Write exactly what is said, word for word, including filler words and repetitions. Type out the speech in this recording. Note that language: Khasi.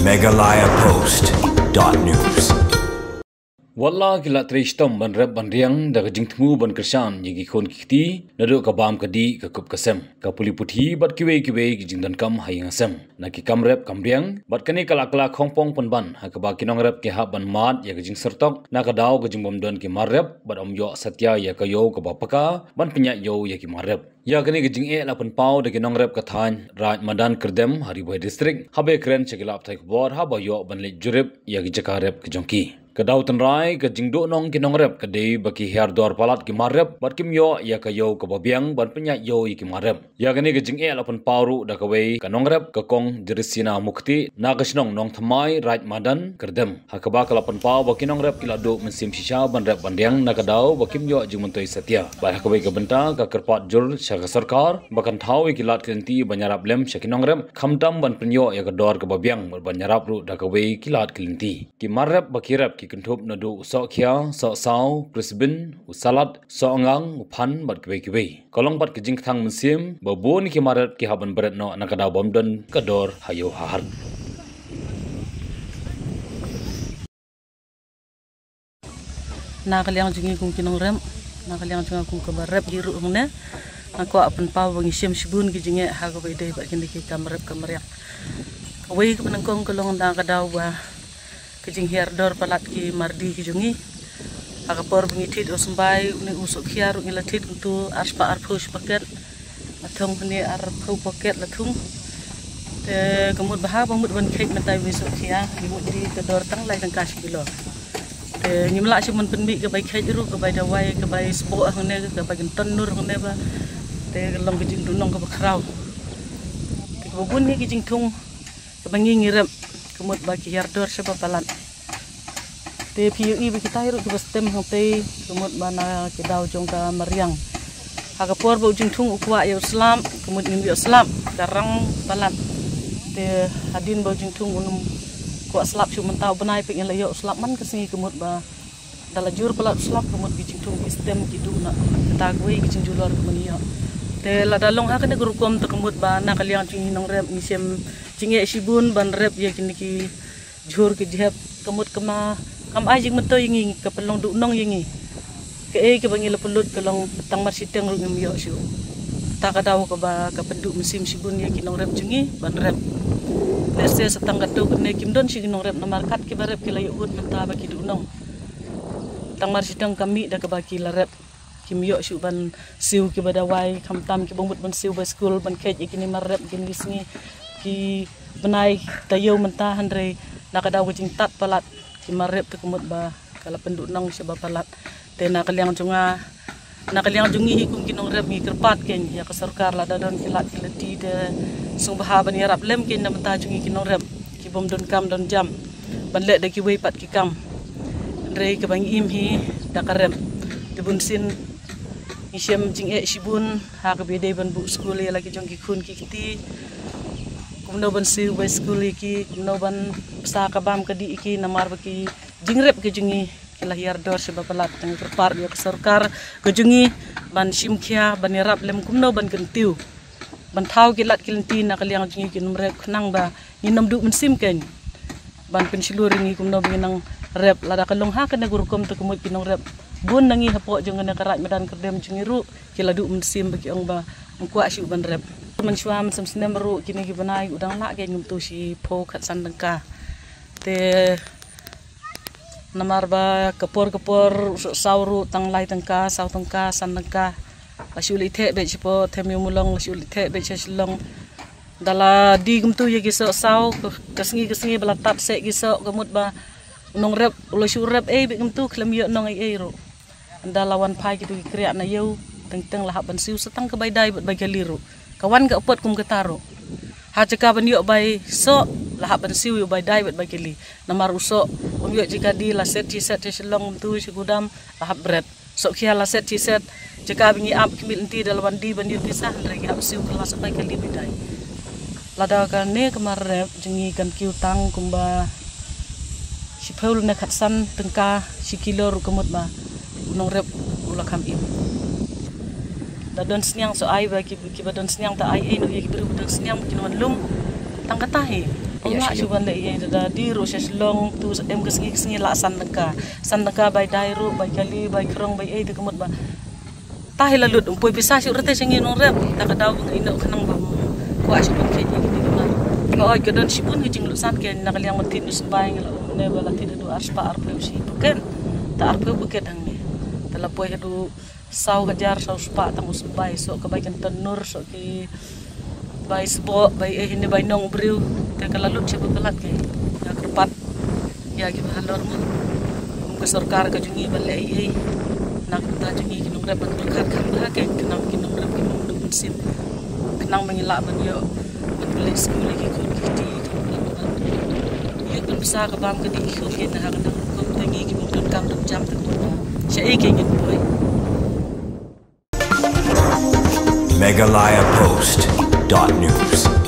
Meghalaya Post dot news. Wat la ki la trei shitom ban rep ban riang da ka jingthmu ban kyrshan ïa ki khun ki kti naduh ka bam ka dih ka kup ka sem, ka pule puthi bad kiwei kiwei ki jingdonkam ha ïing ha sem. Na ki kam rep kam riang bad kane ka la kylla khongpong pynban ha kaba ki nongrep ki hap ban mad ïa ka jingsyrtok na ka daw ka jingbym don ki mar rep bad ym ïoh satia ïa ka ïew kaba paka ban pynïaid ïew ïa ki mar rep. Ïa kane ka jingeh la pynpaw da ki nongrep ka thaiñ Raid Madan Kyrdem ha Ri Bhoi District haba ïakren sha ki lad pathai khubor haba ïoh ban leit jurip ïa ki jaka rep ka jong ki. Ka daw tynrai ka jingduhnong ki nongrep ka dei ba ki hiar dor palat ki mar rep bad kim ïoh ïa ka ïew kaba biang ban pynïaid ïew ïa ki mar rep. Ïa kane ka jingeh la pynpaw ruh da kawei ka nongrep, ka Kong Jerisina Mukti na ka shnong Nongthymmai, Raid Madan Kyrdem, ha kaba ka la pynpaw ba ki nongrep ki la duh mynsiem shisha ban rep ban riang na ka daw ba kim ïoh jingmyntoi satia. Bad ha kawei ka bynta ka kyrpad jur sha ka sorkar ba kan thaw ïa ki lad ki lynti ban ïarap lem sha ki nongrep, khamtam ban pynïoh ïa ka dor kaba biang bad ban ïarap ruh da kawei ki lad ki lynti. Ki mar rep ba ki rep ki kynthup naduh u sohkhia, sohsaw, krisbin, u salad, sohngang, u phan bad kiwei kiwei. Ka long pat ka jingkthang mynsiem ba bun ki mar rep ki hap ban bret noh na ka daw bym don ka dor ha ïew ha hat. Na ka liang jong ngi kum ki nongrep, na ka liang jong nga kum kaba rep hi ruh hangne, nga kwah pynpaw ba ngi shem shibun ki jingeh ha kaba ïadei bad kine ki kam rep kam riang. Kawei kaba nyngkong ka long na ka daw ba ka jinghiar dor palat ki mar dih ki jong ngi. Ha ka por ba ngi thied u symbai, une u sohkhia ruh ngi la thied kumtu arspah arphew shi paket. La thung hangne arphew paket la thung. Te ka mut ba haba mut ban kheit mynta une u sohkhia, ngi mut dih ka dor tang lai tyngka shi kilo. Te ngim lah shuh ban pynmih ka bai kheit ruh, ka bai dawai, ka bai sboh hangne, ka bai kynton nur hangne ba. Te ka long ka jingduhnong kaba khraw. Te kaba bun hi ki jingthung kaba ngi ngi rep, ka mut ba ki hiar dor shaba palat. Te phi ïohi ba kitai ruh kiba stem hangtei, ka mut ba na ki daw jong ka mariang. Ha ka por ba u jingthung u kwah ïa u slap, ka mut ngim ïoh slap, ka rang palat. Te hadien ba u jingthung un ym kwah slap shuh mynta u bnai, phi ngi la ïoh slap man ka sngi, ka mut ba da la jur palat u slap, ka mut ki jingthung ki stem ki duh na kata kawei ki jingjulor ka ban ïoh. Te lada long ha kane ka rukom te ka mut ba na ka liang jong ngi nongrep ngi shem jingeh shibun ban rep ïa kine ki jhur ki jhep, ka mut kama kam ai jingmyntoi ïa ngi, ka pynlong duhnong ïa ngi. Kaei kaba ngi la pynlut ka long tang mar shiteng ruh ngim ïoh shuh. Kata ka daw kaba ka pynduh mynsiem shibun ïa ki nongrep jong ngi ban rep. Lehse sa tang katto katne kim don shuh ki nongrep namar kat kiba rep ki la ïoh ud mynta ba ki duhnong. Tang mar shiteng ka mih da kaba ki la rep. Kim ïoh shuh ban siew kiba dawai, khamtam kiba mut ban siew baiskul ban kheit ïa kine mar rep kine ki sngi ki bnai taïew mynta, hynrei na ka daw ka jingtad palat ki mar rep te ka mut ba ka la pynduhnong shaba palat. Te na ka liang jong nga, na ka liang jong ngi hi kum ki nongrep ngi kyrpad kein ïa ka sorkar lada don ki lad ki lynti te sngewbha ban ïarap lem kein na bynta jong ngi ki nongrep ki bym don kam don jam ban leh da kiwei pat ki kam. Hynrei kaba ngi im hi da ka rep. Te bunsien ngi shem jingeh shibun ha kaba ïadei ban buh skul ïa la ki jong ki khun ki kti. Kumno ban siew baiskul ïa ki, kumno ban pynsa ka bam ka dih ïa ki namar ba ki jingrep ki jong ngi ki la hiar dor shaba palat. Te nga kyrpad ïa ka sorkar ka jong ngi ban shim khia ban ïarap lem kumno ban kyntiew ban thaw ki lad ki lynti na ka liang jong ngi ki nongrep khnang ba ngin ym duh mynsiem kein ban pynshlur ïa ngi kumno ba ngin nang rep. Lada ka long ha kane ka rukom te ka mut ki nongrep bun na ngi hapoh jong kane ka Raid Madan Kyrdem jong ngi ruh ki la duh mynsiem ba ki ong ba ym kwah shuh ban rep. Mynshuwa mynsiem snem ruh kine ki bnai u dang lah kein kumtu shiphew khatsan tyngka. Te namar ba ka por ka por u sohsaw ruh tang lai tyngka, saw tyngka, san tyngka. La shu leit theh beit shapoh Them Ïew Mawlong, la shu leit theh beit sha Shillong. Da la die kumtu ïa ki sohsaw, ka, ka sngi ka sngi ba la tad seh ki soh, ka mut ba u nongrep u la shu rep ei beit kumtu, khlem ïoh nong ei ei ruh. Ynda la wan phai kito ki kriah na ïew, teng teng la hap ban siew sa tang ka bai dai bad bai kali ruh. Ka wan ka apot kum kata ruh. Ha jaka ban ïoh bai soh, la hap ban siew ïa u bai dai bad bai kali. Namar u soh um ïoh jaka die, la set shi set sha Shillong kumtu sha Gudam, la hap bret. Sohkhia la set shi set, jaka ba ngi ap khmih lynti da la wan die ban ïoh pisa, hynrei ngi hap siew kylla sa bai kali bai dai. Lada kane ka mar rep jong ngi kan kiew tang kumba shiphew lane khatsan tyngka shi kilo ruh, ka mut ba u nongrep u la kham im. Da don sniang soh ai ba ki, kiba don sniang ta ai ei noh ïa ki briew ba don sniang ba kin wan lum. Tang kata hi. Ïa, lah shu ban leh ïa da di ruh sha Shillong tu em ka sngi ka sngi lah san naka. San naka bai dai ruh, bai kali, bai krong, bai ei te ka mut ba. Ta hi la lut um poi pisa shu rete sha ngi nongrep. Ta ka daw ba nga ino khnang ba. Kwah shu ban khet ïa ki di mar. Nga oi ka don shibun ki jinglut san ke na ka liang ma thit nu sbai ngi la um ne ba la thit da du ar spah ar phew shi buken. Ta ar phew buken hangne. Ta la poi ha du saw hajar saw spah tang u sbai so ka bai kan tanur so ki bai sboh, bai eh, ne bai nong briew, te ka la lut sha ba ka lat ke. Ïa kyrpad ïa ki ba halor mo. Kum ka sorkar ka jong ngi ba leh ei ei. Na ka bynta jong ngi ki nongrep ban pyrkhat kham bha ke, khnang ki nongrep ki nong du mynsiem. Khnang ba ngi lah ban ïoh ban pynleit skul ïa ki khun ki kti. Ïa pynbsa ka bam ka dei ki khun ki na ha ka nang kum te ngi ki bym don kam don jam te kum ba. Sha ei ke ngin poi. Meghalaya Post dot news.